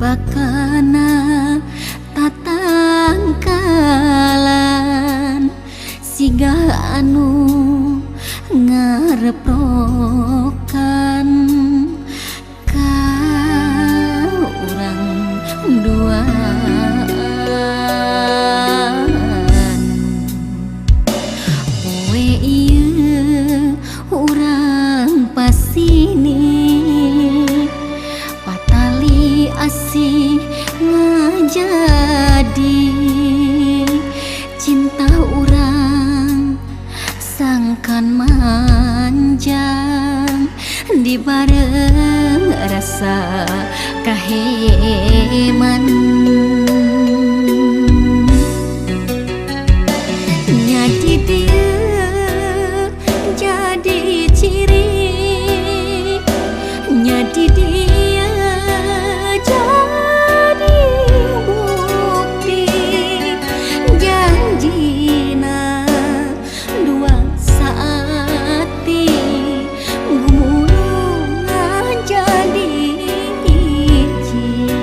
Bakana tatangkalan siga anu ngareprokan ka urang duaan. Poe ieu urang pasini patali asih ngajadi cinta urang sangkan manjang di bareng rasa kaheman. Nyadi dia jadi ciri, nyadi dia jadi bukti janjina dua saati gumulungan jadi hiji.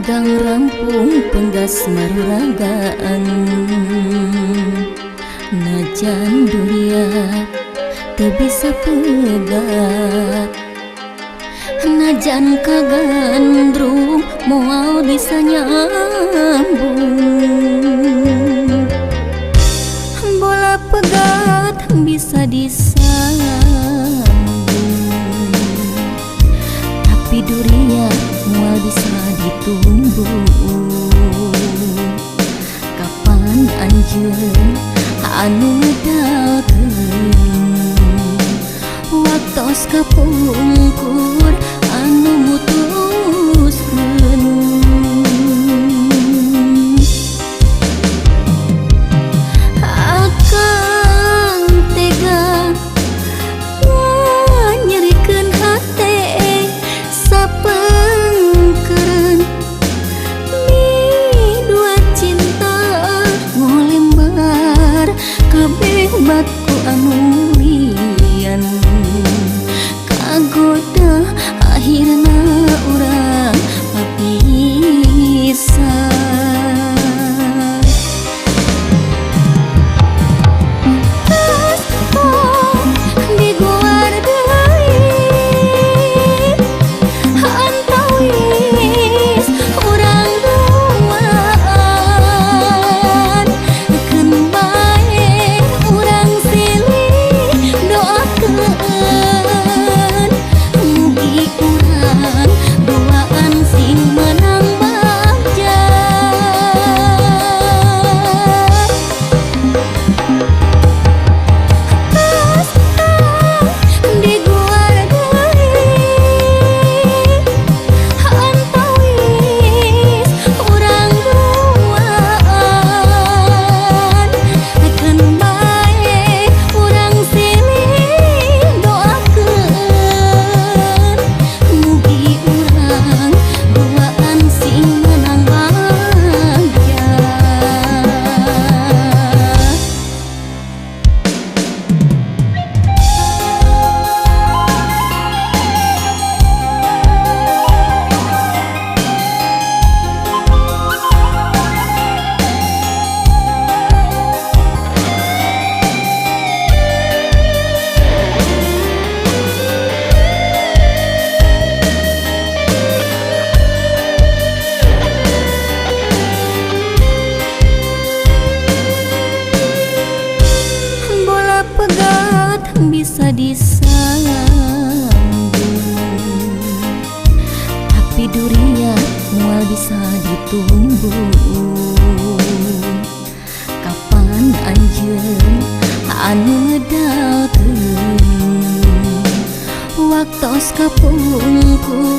Dagang rampung penggas maruragaan. Najan duriat teu bisa pegat, najan kagandrung moal bisa nyambung. Bola pegat bisa disambung, tapi duriat moal bisa ditumbuh. Kapan anjeun anu ngedalkeun waktos kapungkur anu mutuskeun. Akang tega nyerikeun hate sapengkeureun midua cinta ngolembar kabeh batku anu lian. Kagoda akhirna urang papisah. Tos tong diguar deui antawis urang duaan, keun bae urang silih doakeun. Mugi urang duaan sing menang bagja. Tos tong diguar deui antawis urang duaan, keun bae urang silih doakeun. Mugi urang duaan sing menang bagja. Bola pegat bisa disambung, tapi duriat moal bisa ditumbuh. Kapan anjeun anu ngedalkeun waktos kapungkur.